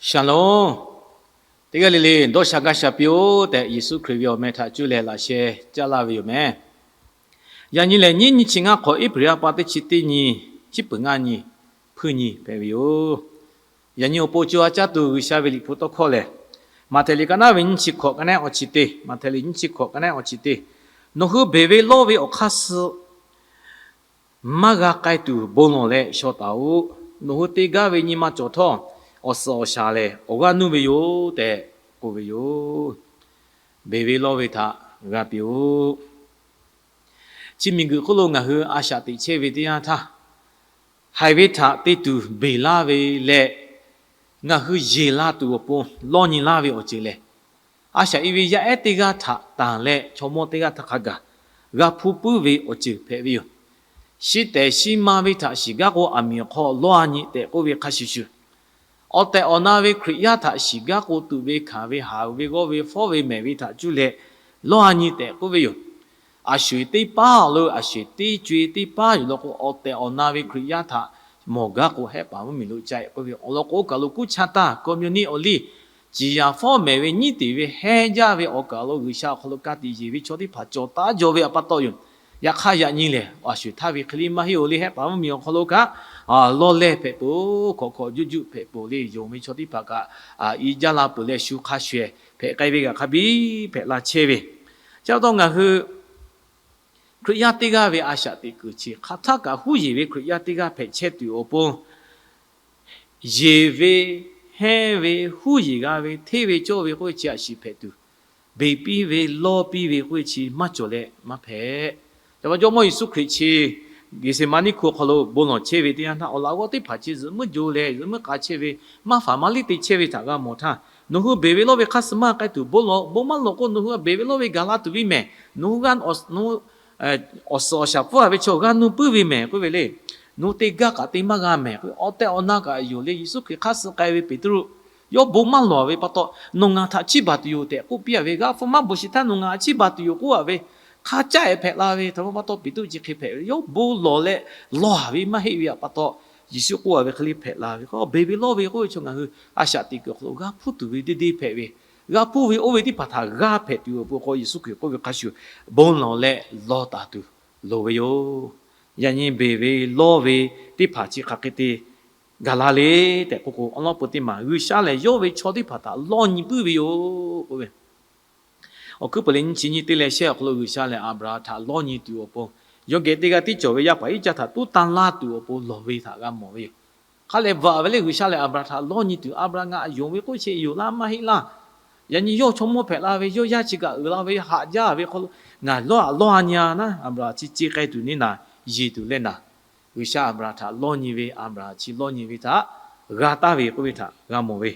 Shalom. Teˇ g'aˇ le le dawˇ sha gaˇ sha piˇ-oˆ tehꞈ, Yeˍsuˆ Hkriꞈ ve awˬ meh htaꞈ cuˇ leh laꞈ sheh caˇ laˇ ve yoˬ meh. Yaꞈ nyi lehˬ, nyiˇ nyi chi ngaˇ hk'awꞈ, April ha pa teˇ chi teˇ nyi, chi peuˬ ngaˇ nyi, hpuiˇ nyi hpehꞈ ve yoˬ. Yaꞈ nyi awˬ pon co ha caˇ tuˬ G'uiˬsha ve Liꞈ hpu tawˇ hkawˇ lehˬ, Maꞈhtehˍ liꞈ ka naˉ ve nyiˇ chi hkawꞈ ka neˉ awˬ chi teˇ, Maꞈhtehˍ liꞈ nyiˇ chi hkawꞈ ka neˉ awˬ chi teˇ, Nawˬ hui beˬ ve lawˇ ve awˬ hk'aˇ suh maˇ g'a k'ai tuˬ bon lawˬ leh shaw taˍ-oꞈ. Nawˬ hui te gaˇ ve nyi ma cawˬ htawˇ, awˬ suhˍ awˬ shaˍ lehˬ awˬ g'aˇ nuˇ ve yoˬ tehꞈ k'oˆ ve yoˬ. Beˬ ve lawˇ ve htaꞈ g'a piˇ-oˆ. Chi miˬguiˬ hk'oˆ lo ngaˬ hui a shaꞈ teꞈ chehˇ ve teˇ yanˇ htaˇ, haiˬ ve htaꞈ te tuˬ beˬ laˇ ve leh, ngaˬ hui yeˬ la tuˬ awˬ pon lawˇ nyi laˇ ve awˬ ceuˬ lehˬ, a shaꞈ i ve yaˇ ehˉ teˇ g'aˇ htaꞈ tanˬ leh chaw mawˇ teˇ g'aˇ htaꞈ hk'a gaˬ g'a hpuˇ puiˉ ve awˬ ceuˬ hpehꞈ ve yoˬ. Shi tehˬ shi ma ve htaꞈ shiˍ gaˇ k'o, aˬ miˍ awˬ hk'aw lawˇ a nyi tehꞈ k'oˆ ve hk'a shuˍ shuˍ, awˬ tehˬ awˬ na ve Hkriꞈ yaˇ htaꞈ shiˍ gaˇ k'o, tuꞈ ve hkanˍ ve, haˍ ve g'awˇ ve fawˉ ve mehˍ ve htaꞈ cuˇ leh lawˇ a nyi tehꞈ k'oˆ ve yoˬ. A sho-eˬ teˇ paˉ lo, a sho-eˬ teˇ co-e teˇ paˉ yoˬ law k'o, awˬ tehˬ awˬ na ve Hkriꞈ yaˇ htaꞈ mawˬ gaˇ k'o, hehˆ paˍ mvuhˇmiˬ lo ca-e k'oˆ ve awˬ lawn k'o, oˇ kaˬ lo kuˇ chaˇ taˇ communist awˬ liˇ ciˍ yaˍ fawˉ mehˍ ve nyiˉ teꞈ ve hehnˇ jaˇ ve awˬ kaˬ lo G'uiˬsha awˬ hk'aw lo ka tiꞈ yeˬ ve chaw teˇ hpaˍ cawˬ taˉ jaw ve awˬ pa taw yoˬ. Yaꞈ hk'aˇ, yaꞈ nyi lehˬ, a sho-eˬ htaˇ ve hk'e le maˇ heˆ-oˬ le, hehˆ paˍ mvuhˇmiˬ awˬ hk'aw lo kaꞈ lawˇ lehˇ hpehꞈ peuˬ, hkawꞈ hkawꞈ juˆ juˆ hpehꞈ peuˬ le, yonˍ ve chaw teˇ hpaˍ kaꞈ i jaˇ la peuˬ leh, shu hk'a sho-eˬ hpehꞈ k'ai ve g'a hk'a biˇ hpehꞈ la chehˇ ve. Chi pa taw ngaˬ hui Hkriꞈ yaˇ teˇ g'aˇ ve a shaꞈ teꞈ kuiˬ chi hk'aˬ htaˇ kaꞈ huˉ yeˬ ve Hkriꞈ yaˇ teˇ g'aˇ hpehꞈ chehˇ tuˬ awˬ pon, yeˬ ve, hehnˇ ve, huˉ yeˬ g'a ve, hteˇ ve cawˇ ve k'oˆ ve chi a shiˍ hpehꞈ tuˬ, beˬ piˇ ve, lawˇ piˇ ve k'oˆ ve chi maˇ cawˬ leh maˇ hpehꞈ. Ca pa Jawˇmawˇ Yeˍsuˆ Hkriꞈ chi Geˍseˍmaˍniˆ hkuˇ awˬ hk'aw lo bon lawˬ chehˇ ve teˇ yanˇ htaˇ, awˬ laꞈ g'awˇ teˇ hpaˍ chi zuhꞈ muiˉ jo leh zuhꞈ muiˉ k'a chehˇ ve, maˇ faˍ maˇ liˇ te chehˇ ve htaꞈ g'a mawˬ htaˇ, nawˬ hui beˬ ve lawˇ ve hk'aˇ suh maˇ k'ai tuˬ bon lawˬ, bon maˇ lawˬ k'o, nawˬ hui beˬ ve lawˇ ve gaˬ la tuˬ ve mehˍ, nawˬ hui g'aˇ awˬ suhˍ awˬ shaˍ pfuhˇ a ve chaw g'aˇ nuˇ puiˉ ve mehˍ k'oˆ ve le. Nawˬ hui te gaˇ kaꞈ te maˇ g'a mehˍ k'oˆ ve, awˬ tehˬ awˬ na kaꞈ yoˬ le. Yeˍsuˆ Hkriꞈ hk'aˇ suh k'ai ve Peˍtruˆ yawˇ bon maˇ lawˬ ve pa taw, nawˬ ngaˬ htaꞈ chiˇ baˬ tuˬ yoˬ tehꞈ k'oˆ piˇ a ve, g'aˇ hpu maˇ bvuhꞈ sheˍ htaˇ nawˬ ngaˬ htaꞈ chiˇ baˬ tuˬ yoˬ k'oˆ a ve, hk'a caˆ-e hpehꞈ la ve. Htaꞈ ma pa taw Peˍtruˆ chi hk'e hpehꞈ ve, yawˇ bon lawˬ leh lawˬ a ve maˇ heˆ ve pa taw, Yeˍsuˆ k'oˆ a ve hk'e le hpehꞈ la ve k'o, beˬ ve lawˇ ve k'oˆ ve chaw ngaˬ hui a shaꞈ teꞈ kuiˬ awˬ hk'aw lo g'aˇ hpuˇ tuˬ ve deˇ deˇ hpehꞈ ve, g'aˇ hpuˇ ve oˇ ve teˇ hpaˍ htaꞈ g'aˇ hpehꞈ tuˬ awˬ pon k'o, Yeˍsuˆ Hkriꞈ k'oˆ ve hk'a shuˍ, bon lawˬ leh lawˬ taˍ tuˬ loˍ ve yoˬ. Yaꞈ nyi beˬ ve lawˇ ve teˇ hpaˍ chi hk'aˬ hk'e te gaˬ la le tehꞈ k'oˆ k'o, awˬ lawn peu teˇ maˬ G'uiˬsha lehˬ yawˇ ve chaw teˇ hpaˍ htaꞈ lawˇ nyi puiˉ ve yoˬ k'oˆ ve. Awˬ hkuiˉ peuˬ leh nyiˇ chi nyiˇ teˇ leh shehˆ awˬ hk'aw lo G'uiˬsha lehˬ Aˍbraˍhanˍ htaꞈ lawˇ nyi tuˬ awˬ pon, yawˇ geh teˇ g'aˇ tiˉ cawˬ ve yaˇ paˍ iˉ caˇ htaꞈ tuˉ tanˇ laˇ tuˬ awˬ pon lawˬ ve htaꞈ g'a mawˬ ve yoˬ. Hk'a lehˬ bvuhꞈ ve lehˬ, G'uiˬsha lehˬ Aˍbraˍhanˍ htaꞈ lawˇ nyi tuˬ, Aˍbraˍhanˍ ngaˬ yonˍ ve k'oˆ chi yoˬ laˇ maˇ heˆ laˇ. Yaꞈ nyi yawˇ chaw mawˇ hpehꞈ la ve, yawˇ yaˇ chi kaꞈ uiˍ la ve, haꞈ jaˇ ve hk'aw lo ngaˬ lawˇ a lawˇ a nyi a naˉ, Aˍbraˍhanˍ chi ce k'ai tuˬ neˇ naˍ, yeˬ tuˬ leh naˍ, G'uiˬsha Aˍbraˍhanˍ htaꞈ lawˇ nyi ve, Aˍbraˍhanˍ chi lawˇ nyi ve htaꞈ g'a taˍ ve k'oˆ ve htaꞈ g'a mawˬ ve.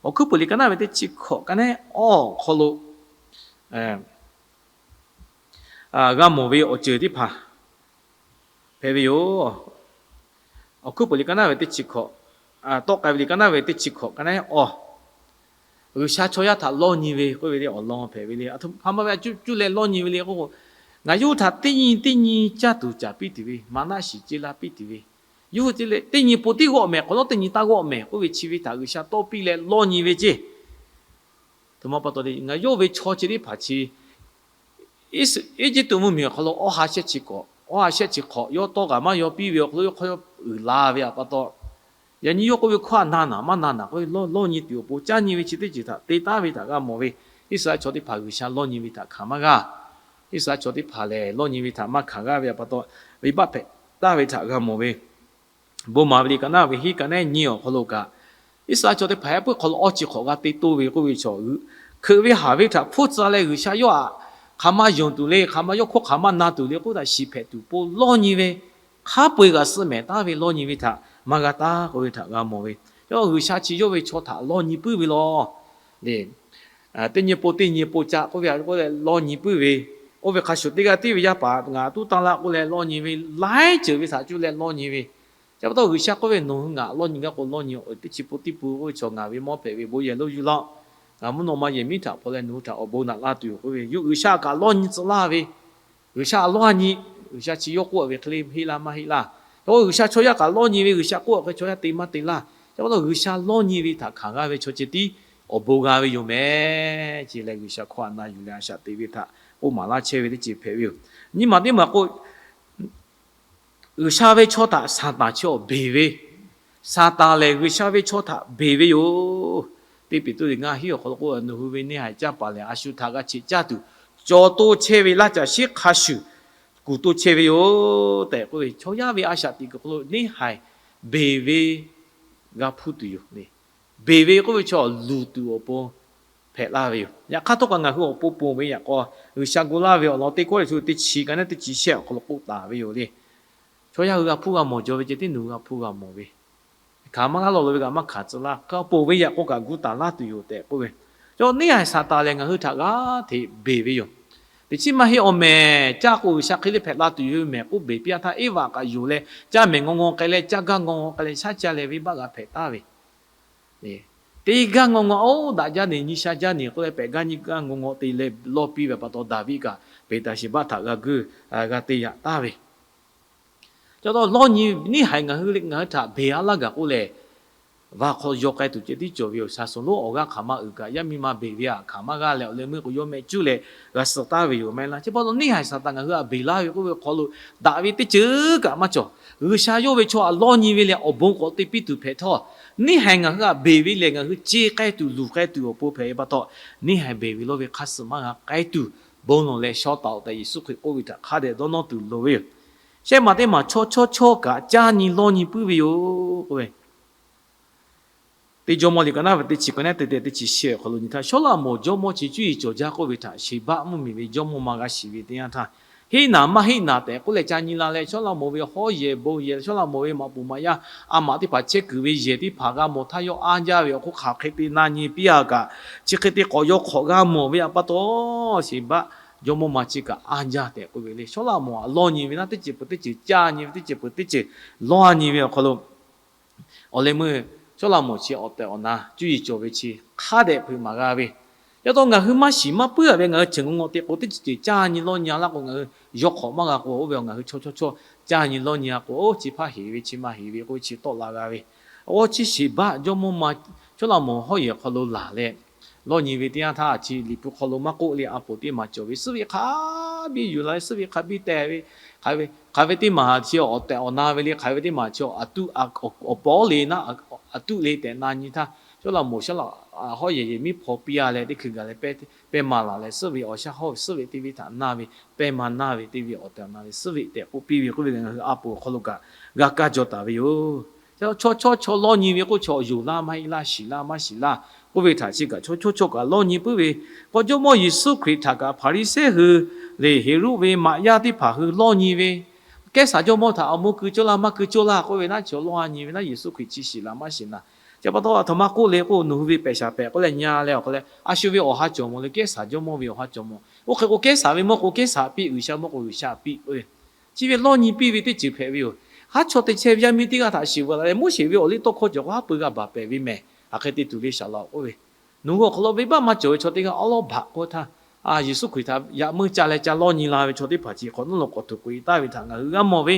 Awˬ hkuiˉ peuˬ liꞈ ka naˉ ve teˇ chi hkawꞈ ka neˉ awˬ hk'aw lo g'a mawˬ ve awˬ ceuˬ teˇ hpaˍ hpehꞈ ve yoˬ. Awˬ hkuiˉ peuˬ liꞈ ka naˉ ve teˇ chi hkawꞈ, tawˆ k'ai ve liꞈ ka naˉ ve teˇ chi hkawꞈ ka neˉ awˬ, G'uiˬsha chaw yaˇ htaꞈ lawˇ nyi ve k'oˆ ve le, awˬ lawn hpehꞈ ve le. Hk'a ma ve a cuˇ cuˇ leh lawˇ nyi ve le k'o, ngaˬ yawˇ hui htaꞈ teˇ nyi teˇ nyi caˇ tuˬ caˍ piˇ tuˬ ve, maˍnaˆ shiˍ ce la piˇ tuˬ ve, yawˇ hui teˇ nyi po teˇ g'awˆ mehˍ, k'awꞈ lawˉ teˇ nyi taˇ g'awˆ mehˍ k'oˆ ve chi ve htaꞈ G'uiˬsha tawˇ piˇ leh lawˇ nyi ve ceˇ. Htaꞈ ma pa taw le, ngaˬ yawˇ ve chaw chi teˇ hpaˍ chi Eˇjiˇtuꞈ mvuhˇmiˬ awˬ hk'aw lo awˇ ha shehˆ chi hk'awꞈ, awˇ ha shehˆ chi hk'awꞈ yawˇ tawˇ g'aꞈ maˇ yaw piˇ ve awˬ hk'aw lo yawˇ hk'aw yawˇ uiˍ la ve pa taw, yaꞈ nyi yawˇ k'oˆ ve hkawˇ a na naˍ maˇ na naˍ k'oˆ ve lawˇ lawˇ nyi tuˬ awˬ pon caˇ nyi ve chi teˇ ceuˬ htaꞈ te taˍ ve htaꞈ g'a mawˬ ve. Iˉsaˍreˍlaˆ chaw teˇ hpaˍ G'uiˬsha lawˇ nyi ve htaꞈ hkanˍ maˇ g'a. Iˉsaˍreˍlaˆ chaw teˇ hpaˍ lehˬ lawˇ nyi ve htaꞈ maˇ hkanˍ g'a ve pa taw, venˇbaˆ hpehꞈ taˍ ve htaꞈ g'a mawˬ ve. Bon maˍ ve liꞈ ka naˉ ve hiˉ ka neˉ nyi awˬ hk'aw lo kaꞈ, Iˉsaˍreˍlaˆ chaw teˇ hpaˍ yaˇ puiˉ hk'aw lo awˇ chi hk'awꞈ g'a te toˇ ve k'oˆ ve chaw, hkeuꞈ ve haˍ ve htaꞈ hpfuhˇ tcuh leh G'uiˬsha yawˇ htaꞈ hk'aˬ ma yonˍ tuˬ le, hk'aˬ ma yawˇ hkawˇ hk'aˬ ma na tuˬ le k'oˆ htaꞈ shiˍ hpehꞈ tuˬ pon lawˇ nyi ve, hk'a peu-eˬ g'aꞈ suh mehˍ taˍ ve lawˇ nyi ve htaꞈ maˇ g'a taˍ k'oˆ ve htaꞈ g'a mawˬ ve. Yawˇ G'uiˬsha chi yawˇ ve chaw htaꞈ lawˇ nyi puiˉ ve law. Teˇ nyi po teˇ nyi po caꞈ k'oˆ ve a k'oˆ leh lawˇ nyi puiˉ ve, oˇ ve hk'a shuˍ teˇ g'aˇ tiˉ ve yaˇ paˍ ngaˬ tuˉ tanˇ la k'oˆ leh lawˇ nyi ve, laiˉ ceuˬ ve htaꞈ cuˇ leh lawˇ nyi ve. Chi pa taw G'uiˬsha k'oˆ ve, nawˬ hui ngaˬ lawˇ nyi gaˇ k'o lawˇ nyi, teˇ chi po teˇ po k'oˆ ve chaw ngaˬ ve mawˇ hpehꞈ ve bon yehˬ lonˉ yuˬ laˇ-oˆ. Ngaˬ mvuhˇ naw ma yehˬ miˉ htaꞈ hpaw leh nawˬ hui htaꞈ awˬ bon naꞈ laˇ tuˬ yoˬ k'oˆ ve, yawˇ G'uiˬsha kaꞈ lawˇ nyi tcuh laˇ ve, G'uiˬsha lawˇ nyi, G'uiˬsha chi yawˇ k'oˆ ve hk'e le heˆ laˇ maˇ heˆ laˇ. Yawˇ G'uiˬsha chaw yaˇ kaꞈ lawˇ nyi ve, G'uiˬsha k'oˆ hk'e chaw yaˇ te maˇ te laˇ. Chi pa taw G'uiˬsha lawˇ nyi ve htaꞈ hkanˍ g'a ve chaw ceh tiˉ awˬ bon g'a ve yoˬ mehˍ. Chi leh G'uiˬsha hkawˇ htaꞈ na yuˬ leh a shaꞈ teꞈ ve htaꞈ k'oˆ maˍ laˇ chehˇ ve teˇ ceuˬ hpehꞈ ve yoˬ. Nyi maˬ teˇ maˬ k'o, G'uiˬsha ve chaw htaꞈ Saˍtanˍ chi awˬ beˬ ve, Saˍtanˍ lehˬ G'uiˬsha ve chaw htaꞈ beˬ ve yoˬ. Teˇ Peˍtruˆ ngaˇ hinˉ awˬ hk'aw lo k'o, nawˬ hui ve neˇ haiˬ caˇ paˍ lehˬ, a shu htaꞈ g'a cheꞈ caˇ tuˬ cawˬ toˇ chehˇ ve laˇ caˬ shiˉ hk'a shuˍ kuˬ toˇ chehˇ ve yoˬ tehꞈ k'oˆ ve, chaw yaˇ ve a shaꞈ teꞈ kuiˬ hk'aw lo neˇ haiˬ beˬ ve g'a hpuˇ tuˬ yoˬ le. Beˬ ve k'oˆ ve chaw luˬ tuˬ awˬ pon hpehꞈ laˇ ve yoˬ. Yaꞈ hk'aˇ htawˇ kaꞈ ngaˬ hui awˬ pon ponˬ ve yaꞈ k'aw, G'uiˬsha gu laˇ ve awˬ lawn teˇ kawˉ leh shu teˇ chi ka neˉ teˇ chi shehˆ awˬ hk'aw lo k'oˆ taˍ ve yoˬ le. Chaw yaˇ hui g'a hpuˇ g'a mawˬ jaw ve ceh tiˉ nawˬ hui g'a hpuˇ g'a mawˬ ve, hkanˍ maˇ g'a law lo ve kaꞈ maˇ hkanˍ tcuh laˇ, k'a ponˬ ve yaꞈ k'aw kaꞈ gu taˍ laˇ tuˬ yoˬ tehꞈ k'oˆ ve. Chaw neˇ haiˬ Saˍtanˍ lehˬ ngaˬ hui htaꞈ g'aˇ hteꞈ beˬ ve yoˬ. Teˇ chiˉ maˇ heˆ, awˬ mehˍ caˇ k'o G'uiˬsha hk'e le hpehꞈ la tuˬ yoˬ mehˍ k'oˆ beˬ piˇ-a htaˇ, Eˇvaꞈ kaꞈ yonˍ leh caˇ mehˍ ngaw ngaw k'ai leh, caˇ gaˇ ngaw ngaw k'ai leh, shaˉ ca leh venˇbaˆ g'a hpehꞈ taˍ ve, teˇ gaˇ ngaw ngaw oˇ daꞈ jaˇ neˬ nyi sha jaˇ neˬ k'oˆ leh pehꞈ gaˇ nyi gaˇ ngaw ngaw te leh lawˇ piˇ ve pa taw, Daˍviˆ kaꞈ Beˍtaˍsheˍbaˆ htaꞈ g'a guˇ g'a te yaꞈ taˍ ve. Ca taw lawˇ nyi neˇ haiˬ ngaˬ hui le ngaˬ hui htaꞈ beˬ-a laˇ gaˬ k'oˆ lehˬ, va hk'aw yaw k'ai tuˬ ceh tiˉ cawˬ ve yoˬ. Shaˍ suhˍ lonˉ awˬ g'aˇ hk'aˬ ma uiˍ kaꞈ, yaˇ miˇ ma beˬ ve htaꞈ hkanˍ maˇ g'a leh, awˬ leh meuˇ k'o yawˇ mehˆ cuˉ leh g'a suh taˍ ve yoˬ maˇ heˆ laˇ. Chi pa taw neˇ haiˬ Saˍtanˍ ngaˬ hui htaꞈ beˬ laˇ ve k'oˆ ve hk'aw lo daꞈ ve teˇ ceuˬ kaꞈ maˇ cawˬ. G'uiˬsha yawˇ ve chaw htaꞈ lawˇ nyi ve leh awˬ bon k'awꞈ te piˇ tuˬ hpehꞈ htawˇ, neˇ haiˬ ngaˬ hui htaꞈ beˬ ve lehˬ ngaˬ hui ce k'ai tuˬ luˬ k'ai tuˬ awˬ pon hpehꞈ ve pa taw, neˇ haiˬ beˬ ve lawˇ ve hk'aˇ suh maˇ g'a k'ai tuˬ bon lawˬ leh shaw taˍ-oꞈ tehꞈ Yeˍsuˆ Hkriꞈ k'oˆ ve htaꞈ hk'a dehꞈ dawˇ nawˇ tuˬ loˍ ve yoˬ. Shehˆ maˬ teˇ maˬ chaw chawˇ chawˇ kaꞈ caˇ nyi lawˇ nyi puiˉ ve yoˬ k'oˆ ve, teˇ Jawˇmawˇ liꞈ ka naˉ ve teˇ chi ka naˉ te te teˇ chi shehˆ awˬ hk'aw lo nyi htaˇ, Sawˉlaꞈmonˍ jawˇmawˇ chi cuˇ yiˍ cawˬ jaˇ k'oˆ ve htaꞈ Sheˍbaˆ mvuhˇmiˬ ve jawˇmawˇ ma g'a shiˍ ve teˇ yanˇ htaˇ, heˆ naˍ maˇ heˆ naˍ tehꞈ k'oˆ leh ca nyi la leh, Sawˉlaꞈmonˍ ve hawˉ yehˬ bon yehˬ, Sawˉlaꞈmonˍ ve maꞈ poˍ maꞈ yaˇ a maꞈ teˇ hpaˍ chehˇ kuiˬ ve yehˬ teˇ hpaˍ g'a mawˬ htaˇ yawˇ anˇ jaˇ ve awˬ hk'oˆ hk'aˬ hk'e te na nyi piˇ-a kaꞈ, chi hk'e te k'awꞈ yaw hk'awꞈ g'a mawˬ ve pa taw, Sheˍbaˆ jawˇmawˇ ma chi kaꞈ anˇ jaˇ tehꞈ k'oˆ ve le. Sawˉlaꞈmonˍ htaꞈ lawˇ nyi ve naˉ teˇ ceuˬ peuˬ teˇ ceuˬ caˇ nyi ve, teˇ ceuˬ peuˬ teˇ ceuˬ lawˇ nyi ve awˬ hk'aw lo, awˬ leh meuˇ Sawˉlaꞈmonˍ chi awˬ tehˬ awˬ na cuˇ yiˍ cawˬ ve chi hk'a dehꞈ hpeuꞈ maˍ g'a ve. Yaꞈ taw ngaˬ hui maˇ shiˍ maˇ puiˉ-a ve ngaˬ hui ceuˬ ngaw ngaw te k'o, teˇ ceuˬ ceuˬ caˇ nyi lawˇ nyi-a laˇ k'o, ngaˬ hui yaw hk'awꞈ maˇ g'a k'o, oˇ ve ngaˬ hui chaw chawˇ chawˇ caˇ nyi lawˇ nyi-a k'o, oˇ chi hpaˇ heˍ ve chi ma heˍ ve k'oˆ ve chi tawˆ la g'a ve. Awˬ chi Sheˍbaˆ jawˇmawˇ ma Sawˉlaꞈmonˍ hawˉ yehˬ hk'aw lo laˬ leh lawˇ nyi ve teˇ yanˇ htaˇ, chi Liꞈ hpu hk'aw lo maˇ k'oˆ le, a poˍ teˇ maˬ cawˬ ve suhˉ veˆ hk'a biˇ yuˬ la leh suhˉ veˆ hk'a biˇ teh ve, hk'aˬ ve teˇ maˬ chi awˬ tehˬ awˬ na ve le, hk'aˬ ve teˇ maˬ chi a tuˆ awˬ pawˉ le naˉ, a tuˆ le tehꞈ na nyi htaˇ, Sawˉlaꞈmonˍ Sawˉlaꞈmonˍ hawˉ yehˬ yehˬ miˉ hpaw piˇ-a leh teˇ hkui gaˬ leh pehˇ maˍ laˬ leh, suhˉ veˆ awˬ shaˉ hawˉ ve suhˉ veˆ teˇ venˇ htaꞈ naˇ ve, pehˇ maˍ naˇ ve teˇ venˇ awˬ tehˬ awˬ na ve suhˉ veˆ tehꞈ k'oˆ piˇ ve k'oˆ ve ngaˬ hui a poˍ awˬ hk'aw lo kaꞈ g'a kaˇ jaw taˍ ve yoˬ. Chaw chawˇ chawˇ lawˇ nyi ve k'oˆ chaw yonˍ laˇ maˇ heˆ laˇ, shiˍ laˇ maˇ shiˍ laˇ k'oˆ ve htaꞈ chi kaꞈ chaw chawˇ chawˇ kaꞈ lawˇ nyi puiˉ ve, k'aw Jawˇmawˇ Yeˍsuˆ Hkriꞈ htaꞈ kaꞈ Hpaˍriˍsehˇ hui le Heˍroˆ ve maꞈ yaˇ teˇ hpaˍ hui lawˇ nyi ve, Kehˉsaˍ jawˇmawˇ htaꞈ awˬ mawˇ keu cawˇ laˇ maˇ keu cawˇ laˇ k'oˆ ve naˉ, chaw lawˇ nyi ve naˉ, Yeˍsuˆ Hkriꞈ chi shiˍ laˬ maˇ shiˍ laˬ. Chi pa taw a htoꞈ ma k'oˆ le k'o, nawˬ hui ve pehˬ shaˍ pehˍ k'oˆ leh nyi-a leh awˬ hk'aw leh a shu ve awˬ ha cawˬ mawˬ le, Kehˉsaˍ jawˇmawˇ ve awˬ ha cawˬ mawˬ. Oˇ hk'e k'o Kehˉsaˍ ve mawˇ k'o Kehˉsaˍ piˇ, G'uiˬsha mawˇ k'o G'uiˬsha piˇ k'oˆ ve, chi ve lawˇ nyi piˇ ve teˇ ceuˬ hpehꞈ ve yoˬ. Haˉ chaw te chehˇ ve yaˇ miˇ teˇ g'aˇ htaꞈ shiˍ veu la leh, Moˉseˍ ve awˬliˇtawˇhkawˇ cawˬ k'o haˉ pui g'a baˬ pehˍ ve mehˍ, hk'aˬ hk'e te tuˬ le shaˍ laꞈ k'oˆ ve, nawˬ hui awˬ hk'aw lo venˇbaˆ maˇ cawˬ ve chaw teˇ g'aˇ awˉ lawˉ baˬ k'oˆ htaˇ, Yeˍsuˆ Hkriꞈ htaꞈ yaꞈ meuˇ ca leh ca lawˇ nyi la ve chaw teˇ hpaˍ chi hk'awꞈ nawˉ lo k'awꞈ htoꞈ k'oꞈ-e taˍ ve htaꞈ ngaˬ hui g'a mawˬ ve.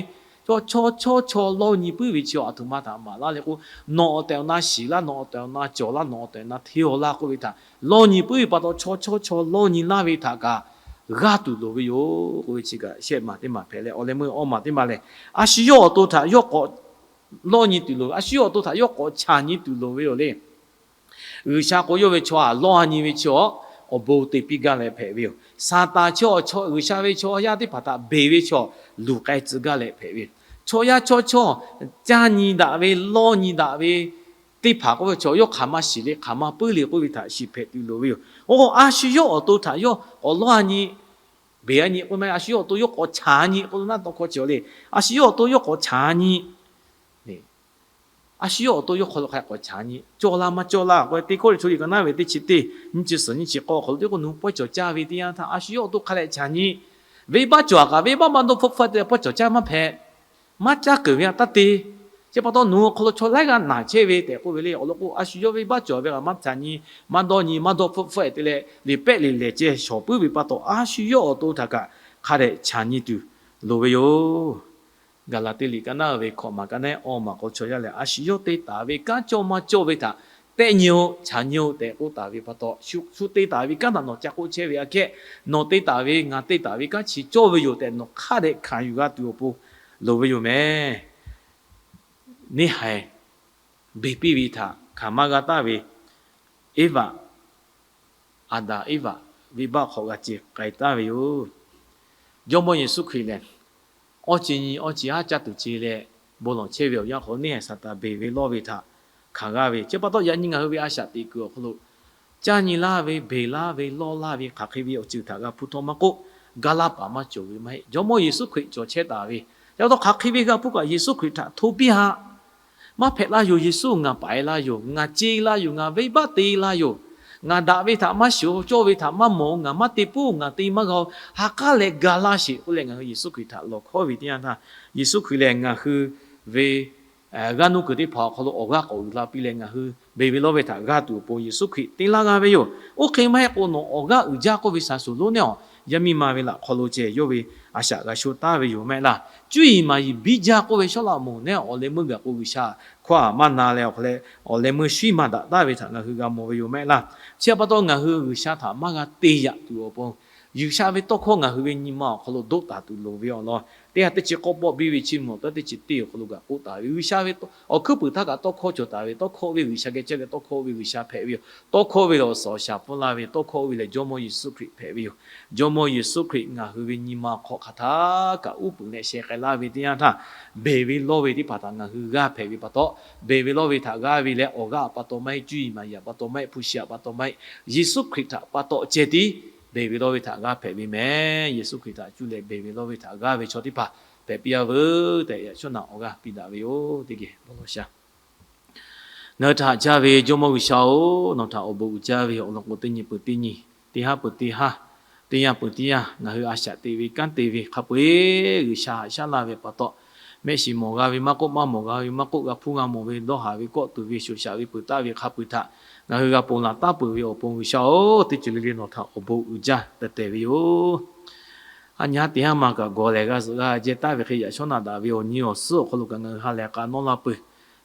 Chaw chawˇ chawˇ chaw lawˇ nyi puiˉ ve chi a htoꞈ ma htaꞈ maˍ laˇ le k'o, nawˬ awˬ tehˬ awˬ na shiˍ laˇ, nawˬ awˬ tehˬ awˬ na cawˬ laˇ, nawˬ awˬ tehˬ awˬ na hteˇ-aw laˇ k'oˆ ve htaꞈ lawˇ nyi puiˉ ve pa taw, chaw chawˇ chaw lawˇ nyi laˇ ve htaꞈ kaꞈ g'aˇ tuˬ loˍ ve yoˬ k'oˆ ve chi kaꞈ shehˆ maˬ teˇ maˬ hpehꞈ leh, awˬ leh meuˇ awˇ maˬ teˇ maˬ lehˬ, a shu yawˇ awˬ to htaꞈ yawˇ k'awꞈ lawˇ nyi tuˬ loˍ ve, a shu yawˇ awˬ to htaꞈ yawˇ k'awꞈ chaˬ nyi tuˬ loˍ ve yoˬ le. G'uiˬsha k'o yawˇ ve chaw htaꞈ lawˇ nyi ve chaw, awˬ bon te piˇ gaˇ leh hpehꞈ ve yoˬ. Saˍtanˍ chi awˬ chaw G'uiˬsha ve chaw yaˇ teˇ hpaˍ htaꞈ beˬ ve chaw, luˬ k'ai tcuh gaˇ leh hpehꞈ ve yoˬ. Chaw yaˇ chawˇ chawˇ caˇ nyi daꞈ ve lawˇ nyi daꞈ ve teˇ hpaˍ k'oˆ ve chaw yawˇ hk'aˬ ma shiˍ le, hk'aˬ ma puiˉ le k'oˆ ve htaꞈ shiˍ hpehꞈ tuˬ loˍ ve yoˬ. Oˇ a shu yawˇ awˬ to htaꞈ yawˇ k'awꞈ lawˇ nyi, beˬ-a nyi k'o, a shu yawˇ awˬ to yawˇ k'awꞈ chaˬ nyi k'o, naˉ tawˇ hkawˇ cawˬ le. A shu yawˇ awˬ to yawˇ k'awꞈ chaˬ nyi, a shu yawˇ awˬ to yawˇ hk'aw lo hk'a k'awꞈ chaˬ nyi, cawˇ laˇ maˇ cawˇ laˇ k'o, teˇ kawˇ le chaw liꞈ ka naˉ ve teˇ chi teˇ nyiˇ chi suhˍ nyiˇ chi k'awˇ awˬ hk'aw lo teˇ k'o nawˬ hui pawehˇ cawˬ caˇ ve teˇ yanˇ htaˇ, a shu yawˇ awˬ to hk'a dehꞈ chaˬ nyi. Venˇbaˆ cawˬ-a kaꞈ venˇbaˆ maˇ dawˇ hpfuhˆ hpfuhˆ te pawehˇ cawˬ caˇ maˇ hpehꞈ. Maˇ caˇ keunˍ ve htaꞈ taˇ te. Chi pa taw nawˬ hui awˬ hk'aw lo chaw laiˉ g'aˇ naˬ chehˇ ve tehꞈ k'oˆ ve le. Awˬ lawn k'o, a shu yawˇ venˇbaˆ cawˬ ve kaꞈ maˇ chaˬ nyi, maˇ dawˇ nyi, maˇ dawˇ hpfuhˆ hpfuhˆ-e te leh, liꞈ pehˆ liꞈ lehˬ ceh shawˍ puiˉ ve pa taw, a shu yawˇ awˬ to htaꞈ kaꞈ hk'a dehꞈ chaˬ nyi tuˬ loˍ ve yoˬ. Gaˍlaˍtiˆ liꞈ kaꞈ naˉ ve hkawꞈ maˬ kaꞈ naˉ awˬ maˬ k'aw chaw yaˇ leh, a shu yawˇ te taˍ ve kanˉ cawˇ maˇ cawˇ ve htaꞈ tehˆ nyi-oˬ, chaꞈ nyi-oˬ tehꞈ k'oˆ taˍ ve pa taw, shu te taˍ ve kanˉ htaꞈ nawˬ ca k'oˆ chehˇ ve aꞈ kehˉ, nawˬ te taˍ ve ngaˬ te taˍ ve kanˉ chi cawˇ ve yoˬ tehꞈ nawˬ hk'a dehꞈ hkanˍ yuˬ g'a tuˬ awˬ pon loˍ ve yoˬ mehˍ. Neˇ haiˬ beˬ piˇ ve htaꞈ hkanˍ maˇ g'a taˍ ve Eˇvaꞈ, Aˍdanˍ Eˇvaꞈ venˇbaˆ hk'aw g'a ce k'ai taˍ ve yoˬ. Jawˇmawˇ Yeˍsuˆ Hkriꞈ lehˬ, awˇ ce nyi awˇ ce haˉ caˇ tuˬ ce leh bon lawˬ chehˇ ve awˬ yanˇ hk'aw neˇ haiˬ Saˍtanˍ beˬ ve lawˇ ve htaꞈ hkanˍ g'a ve. Chi pa taw yaꞈ nyi ngaˬ hui ve a shaꞈ teꞈ kuiˬ awˬ hk'aw lo caˇ nyi laˇ ve, beˬ laˇ ve, lawˇ laˇ ve, hk'aˬ hk'e ve awˬ ceuˬ htaꞈ g'a hpuˇ htawˇ maˇ k'oˆ, gaˇ laˇ paˍ maˇ cawˬ ve maˇ heˆ. Jawˇmawˇ Yeˍsuˆ Hkriꞈ cawˬ chehˇ taˍ ve, yaꞈ hk'aˇ hk'aˬ hk'e ve g'a hpuˇ kaꞈ Yeˍsuˆ Hkriꞈ htaꞈ hto piˇ haꞈ. Maˇ hpehꞈ laˇ yoˬ, Yeˍsuˆ ngaˬ paiˍ laˇ yoˬ, ngaˬ ce laˇ yoˬ, ngaˬ venˇbaˆ te laˇ yoˬ, ngaˬ daꞈ ve htaꞈ maˇ shiˍ-oˬ, cawˇ ve htaꞈ maˇ mawˬ-oˬ, ngaˬ maˇ te puiˉ-oˬ, ngaˬ te maˇ g'a-oˬ, ha k'aˉ leh ga laˇ sheˍ k'oˆ leh ngaˬ hui Yeˍsuˆ Hkriꞈ htaꞈ lawˬ hkawˉ ve teˇ yanˇ htaˇ, Yeˍsuˆ Hkriꞈ lehˬ ngaˬ hui ve g'aˇ nuˇ kuiˬ teˇ hpaˍ awˬ hk'aw lo awˬ g'aˇ k'awꞈ uiˍ la piˇ leh ngaˬ hui beˬ ve lawˇ ve htaꞈ g'aˇ tuˬ awˬ pon Yeˍsuˆ Hkriꞈ te laˇ g'a ve yoˬ. Oˇ hk'e maˇ heˆ k'o nawˬ awˬ g'aˇ uiˍ jaˇ k'oˆ ve shaˍ shuˍ lonˉ neˇ awˬ yaˇ miˇ ma ve laꞈ hk'aw lo ceh yawˇ ve a shaꞈ g'a sho taˍ ve yoˬ mehˆ laˇ. Cuˇ yiˍ maˍ yiˍ biˇ jaˇ k'oˆ ve shawˉ laꞈ moˍ neˇ awˬ leh meuˇ gaˬ k'o G'uiˬsha hkawˇ a maˇ na leh awˬ hk'aw leh awˬ leh meuˇ shuˉ maˇ daꞈ taˍ ve htaꞈ ngaˬ hui g'a mawˬ ve yoˬ mehˆ laˇ. Chi pa taw ngaˬ hui G'uiˬsha htaꞈ maˇ g'a te yaꞈ tuˬ awˬ pon G'uiˬsha ve tawˇ hkawˇ ngaˬ hui ve nyi ma awˬ hk'aw lo doˆ taˍ tuˬ loˍ ve awˬ lawn teˇ ha teˇ chi k'awˇ pawˆ biˇ ve Chiˇ mvuh awˬ taˇ teˇ chi teˇ awˬ hk'aw lo kaꞈ k'oˆ taˍ ve G'uiˬsha ve awˬ hkuiˉ puiˍ htaˇ kaꞈ tawˇ hkawˇ cawˬ taˍ ve, tawˇ hkawˇ ve G'uiˬsha geh chehˇ leh tawˇ hkawˇ ve G'uiˬsha hpehꞈ ve yoˬ. Tawˇ hkawˇ ve lehˬ awˬ suhˍ awˬ shaˍ pfuhˇ laˇ ve, tawˇ hkawˇ ve lehˬ Jawˇmawˇ Yeˍsuˆ Hkriꞈ hpehꞈ ve yoˬ. Jawˇmawˇ Yeˍsuˆ Hkriꞈ ngaˬ hui ve nyi ma hk'aw hk'aˬ htaˇ kaꞈ uˉ peunˍ leh sheh k'ai laˇ ve teˇ yanˇ htaˇ, beˬ ve lawˇ ve teˇ hpaˍ htaꞈ ngaˬ hui g'aˇ hpehꞈ ve pa taw, beˬ ve lawˇ ve htaꞈ g'aˇ ve leh awˬ g'aˇ pa taw maˇ heˆ, cuˇ yiˍ maˍ yiˍ pa taw maˇ heˆ, hpu shi pa taw maˇ heˆ, Yeˍsuˆ Hkriꞈ htaꞈ pa taw ceh tiˉ beˬ ve lawˇ ve htaꞈ g'aˇ hpehꞈ ve mehˍ. Yeˍsuˆ Hkriꞈ htaꞈ cuˇ leh beˬ ve lawˇ ve htaꞈ g'aˇ ve chaw teˇ hpaˍ hpehꞈ piˇ a veuˬ tehꞈ yaꞈ shawˉ naꞈ awˬ g'aˇ piˇ daꞈ ve yoˬ. Teˇ geh bon lawˬ sha. Ngaˬ hui htaꞈ haꞈ jaˇ ve Jawˇmawˇ G'uiˬsha-oˬ, nawˬ htaꞈ awˬ bon uiˍ jaˇ ve awˬ lawn k'o, teˇ nyi peuˬ teˇ nyi, teˇ haˉ peuˬ teˇ haˉ, teˇ yanˇ peuˬ teˇ yanˇ ngaˬ hui a shaꞈ teꞈ ve kanˉ te ve hk'a peu-eˬ G'uiˬsha haꞈ shaˉ laˇ ve pa taw, mehˆ shiˍ mawˬ g'a ve maˇ k'oˆ, maˇ mawˬ g'a ve maˇ k'oˆ, g'a hpuˇ g'a mawˬ ve dawˇ haˍ ve kawˆ tuˬ ve shoˍ shaꞈ ve peuˬ taˍ ve hk'a peu-eˬ htaꞈ ngaˬ hui g'a ponˬ laˬ taˍ peuˬ ve awˬ pon G'uiˬsha-oˬ, teˇ ceuˬ le le nawˬ htaꞈ awˬ bon uiˍ jaˇ tehꞈ tehˬ ve yoˬ. A nyi haˉ teˇ haˉ ma kaꞈ gawˬ lehˬ g'a zuhꞈ g'a jehˇ taˍ ve hk'e yaꞈ shawˉ naꞈ daꞈ ve awˬ nyi awˬ suhˉ awˬ hk'aw lo kaꞈ ngaˬ hui ha lehˬ k'a nawˇ la peuˬ.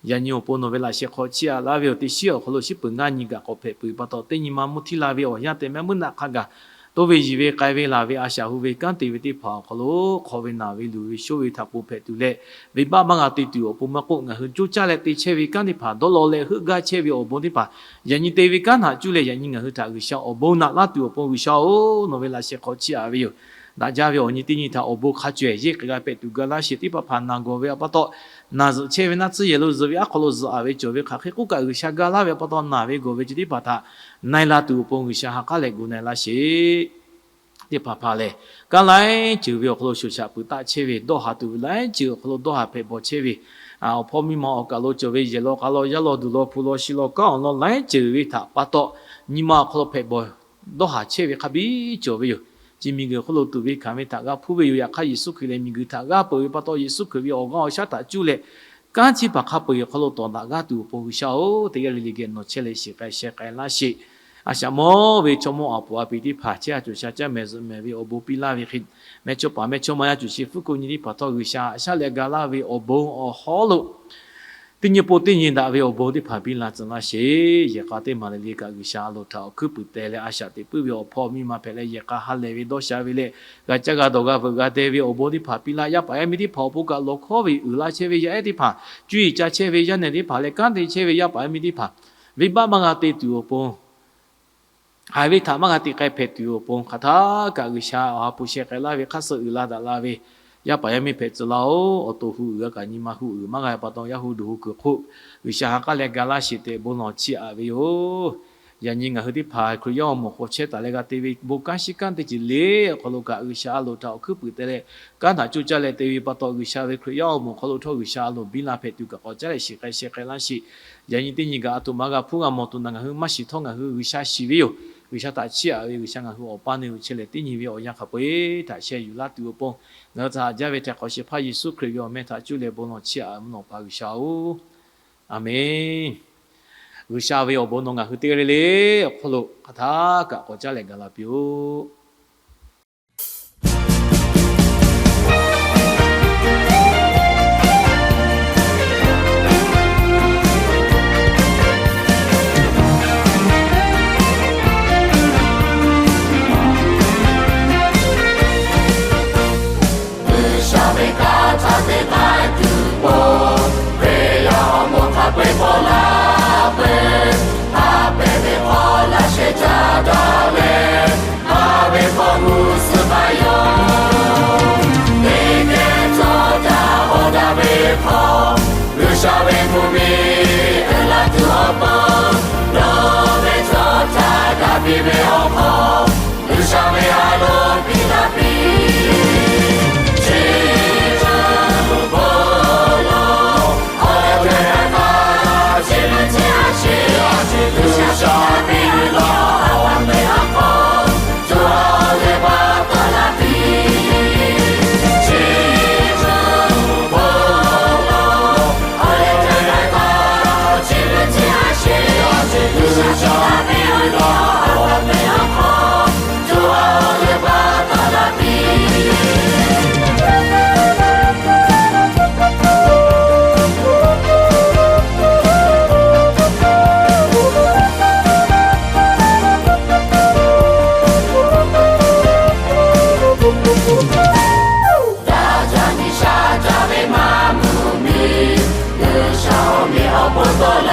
Yaꞈ nyi awˬ pon nawˬ ve laꞈ sheh hk'aw chiˇ aꞈ laˇ ve awˬ teˇ shiˉ awˬ hk'aw lo shiˉ peuˬ ngaˇ nyi kaꞈ k'awꞈ hpehꞈ peuˬ pa taw, teˇ nyi ma mvuhˇ htiˇ la ve awˬ yanˇ tehꞈ mehˆ meuˇ naˆ hk'a gaˬ toˇ ve yiˬ ve k'ai ve laˬ ve a shaꞈ hu ve kanˉ te ve teˇ hpaˍ awˬ hk'aw lo hk'aw ve naˬ ve luˬ ve shoˉ ve htaꞈ ponˬ hpehꞈ tuˬ leh, venˇbaˆ maˇ g'a te tuˬ awˬ pon maˇ k'oˆ, ngaˬ hui coˇ caˇ leh te chehˇ ve kanˉ teˇ hpaˍ dawˇ law leh heuˆ gaˇ chehˇ ve awˬ bon teˇ hpaˍ yaꞈ nyi te ve kanˉ htaꞈ cuˇ leh yaꞈ nyi ngaˬ hui htaꞈ G'uiˬsha awˬ bon naꞈ laˇ tuˬ awˬ pon G'uiˬsha-oˬ, nawˬ ve laꞈ sheh hk'aw chiˇ aꞈ ve yoˬ. Daꞈ jaˇ ve awˬ nyi teˇ nyi htaꞈ awˬ bon hk'a cawehˬ yeˇ hk'e g'a hpehꞈ tuˬ ga laˇ sheˍ. Teˇ hpaˍ hpaˍ naˬ gawˬ ve pa taw, naˬ zuhꞈ chehˇ ve naˆ tsuhˇ yehˬ lo zuhꞈ ve aˉ hk'aw lo zuhꞈ aꞈ ve cawˬ ve hk'aˬ hk'e k'oˆ kaꞈ G'uiˬsha ga laˇ ve pa taw, naˬ ve gawˬ ve chi teˇ hpaˍ htaꞈ na e la tuˬ awˬ pon G'uiˬsha ha k'aˉ leh gu na e laˇ sheˍ. Teˇ hpaˍ hpaˍ lehˬ, kanˉ laiˉ ceuˬ ve awˬ hk'aw lo shoˍ shaꞈ peuˬ taˆ chehˇ ve, dawˇ haˍ tuˬ ve laiˉ ceuˬ awˬ hk'aw lo dawˇ haˍ hpehꞈ bawˬ chehˇ ve, awˬ hpawˇ miˇ ma awˬ kaˬ lo cawˬ ve yehˬ law k'a law yaˇ law duˬ law hpu law shi law kanˉ awˬ lawn laiˉ ceuˬ ve htaꞈ pa taw, nyi ma awˬ hk'aw lo hpehꞈ bawˬ dawˇ haˍ chehˇ ve hk'a biˇ cawˬ ve yoˬ. Chi miˬguiˬ hk'oˆ lo tuꞈ ve hkanˍ ve htaꞈ g'a hpuˇ ve yoˬ. Yaꞈ hk'aˇ Yeˍsuˆ Hkriꞈ lehˬ miˬguiˬ htaꞈ g'aˇ peuˬ ve pa taw, Yeˍsuˆ Hkriꞈ ve awˬ g'aˇ awˬ shaˉ htaꞈ cuˇ leh kanˉ chi hpaˍ hk'a peu-eˬ awˬ hk'aw lo tawˍ daꞈ g'aˇ tuˬ awˬ pon G'uiˬsha-oˬ, teˇ g'aˇ le le geh nawˬ chehˇ leh shiˍ k'ai sheh k'ai laˇ sheˍ. A shaꞈ mawˇ ve chaw mawˇ aˬ puˍ aˬ piˍ teˇ hpaˍ chehˇ a cawˬ sha caˉ mehˍ zuhꞈ mehˍ ve awˬ bon piˇ laˇ ve hk'e, mehˇchawˇ paˍ mehˇchawˇma yaˇ cawˬ sheˍ fuˉ ko nyi teˇ hpaˍ htawˇ G'uiˬsha haꞈ shaˉ leh ga laˇ ve awˬ bon awˬ hawˉ lo teˇ nyi pon teˇ nyi daꞈ ve awˬ bon teˇ hpaˍ piˇ la tcuh laˇ sheˍ. Yehˬ k'a teˇ maˬ le le kaꞈ G'uiˬsha a loˍ htaꞈ awˬ hkuiˉ puiˍ teh leh a shaꞈ teꞈ puiˉ ve awˬ hpawˇ miˇ ma hpehꞈ leh yehˬ k'a ha lehˬ ve dawˇ sha ve leh g'a caˇ g'a dawˬ g'a veuꞈ g'a deh ve awˬ bon teˇ hpaˍ piˇ laˇ. Yaˇ paˍ yaˇ miˇ teˇ hpaˍ awˬ pon kaꞈ lawˬ hkawˉ ve uiˍ la chehˇ ve yaˇ ehˉ teˇ hpaˍ, cuˇ yiˍ ca chehˇ ve yaˇ nehˬ teˇ hpaˍ leh kanˉ te chehˇ ve yaˇ paˍ yaˇ miˇ teˇ hpaˍ, venˇbaˆ maˇ g'a te tuˬ awˬ pon, haiˬ ve htaꞈ maˇ g'a te k'ai hpehꞈ tuˬ awˬ pon hk'aˬ htaˇ kaꞈ G'uiˬsha awˬ ha hpu sheh k'ai laˇ ve hk'aˇ suh uiˍ la daꞈ la ve yaˇ paˍ yaˇ miˇ hpehꞈ tcuh laˇ-oˬ. Awˬ to hu uiˍ g'a kaꞈ nyi ma hu uiˍ maˇ g'a pa taw, yaˇ hu duˬ hu kuiˬ hk'oˆ G'uiˬsha ha k'aˉ leh ga laˇ sheˍ tehꞈ bon lawˬ chiˇ aꞈ ve yoˬ. Yaꞈ nyi ngaˬ hui teˇ hpaˍ Hkriꞈ yaˇ awˬ moˍ hk'aw chehˇ taˍ leh g'a te ve bon kanˉ shiˉ kanˉ teˇ ceuˬ le awˬ hk'aw lo kaꞈ G'uiˬsha a loˍ htaꞈ awˬ hkuiˉ puiˍ teh leh kanˉ htaꞈ coˇ caˇ leh te ve pa taw, G'uiˬsha ve Hkriꞈ yaˇ awˬ moˍ hk'aw lo htawˇ G'uiˬsha a loˍ biˇ la hpehꞈ tuˬ kaꞈ k'awꞈ caˉ leh shiˍ k'ai sheh k'ai laˇ sheˍ. Yaꞈ nyi teˇ nyi gaˬ a htoꞈ ma g'a hpuˇ g'a mawˬ tuˬ na ngaˬ hui maˇ shiˍ htawˇ ngaˬ hui G'uiˬsha shiˍ ve yoˬ. G'uiˬsha htaꞈ chiˇ aꞈ ve G'uiˬsha ngaˬ hui awˬ pa neˇ hui chehˇ leh teˇ nyi ve awˬ yanˇ hk'a peu-eˬ htaꞈ sheh yuˬ laˇ tuˬ awˬ pon ngaˬ hui htaꞈ haꞈ jaˇ ve htaiˍ hk'awꞈ shehˍ hpaˇ Yeˍsuˆ Hkriꞈ ve awˬ meh htaꞈ cuˇ leh bon lawˬ chiˇ aꞈ mvuhˇ naw pa G'uiˬsha-oˬ, Aˍmenˍ. G'uiˬsha ve awˬ bon nawˬ ngaˬ hui teˇ g'aˇ le le awˬ hk'aw lo hk'aˬ htaˇ kaꞈ k'awꞈ caˉ leh gaˬ la piˇ-oˆ. Miˬ uiˍ la tuˬ awˬ pon, nawˬ ve chaw htaꞈ daꞈ piˇ ve awˬ hk'aw, G'uiˬsha ve a loˍ piˇ laˇ piˇ. Chi beuꞈ bon lawˬ, awˬ leh hk'e hk'a, chi beuꞈ chi a sheˍ, G'uiˬsha piˇ lawˬ, a loˍ ve awˬ hk'aw, co ha ve pa taw laˇ piˇ. Chi beuꞈ bon lawˬ, awˬ leh hk'e hk'a, chi beuꞈ chi a sheˍ, G'uiˬsha piˇ lawˬ, a loˍ ve awˬ hk'aw, co ha ve pa taw laˇ piˇ. Daꞈ jaˇ nyi sha jaˇ ve maˇ mvuh miˬ, G'uiˬsha awˬ meꞈ awˬ hponˇ tawˆ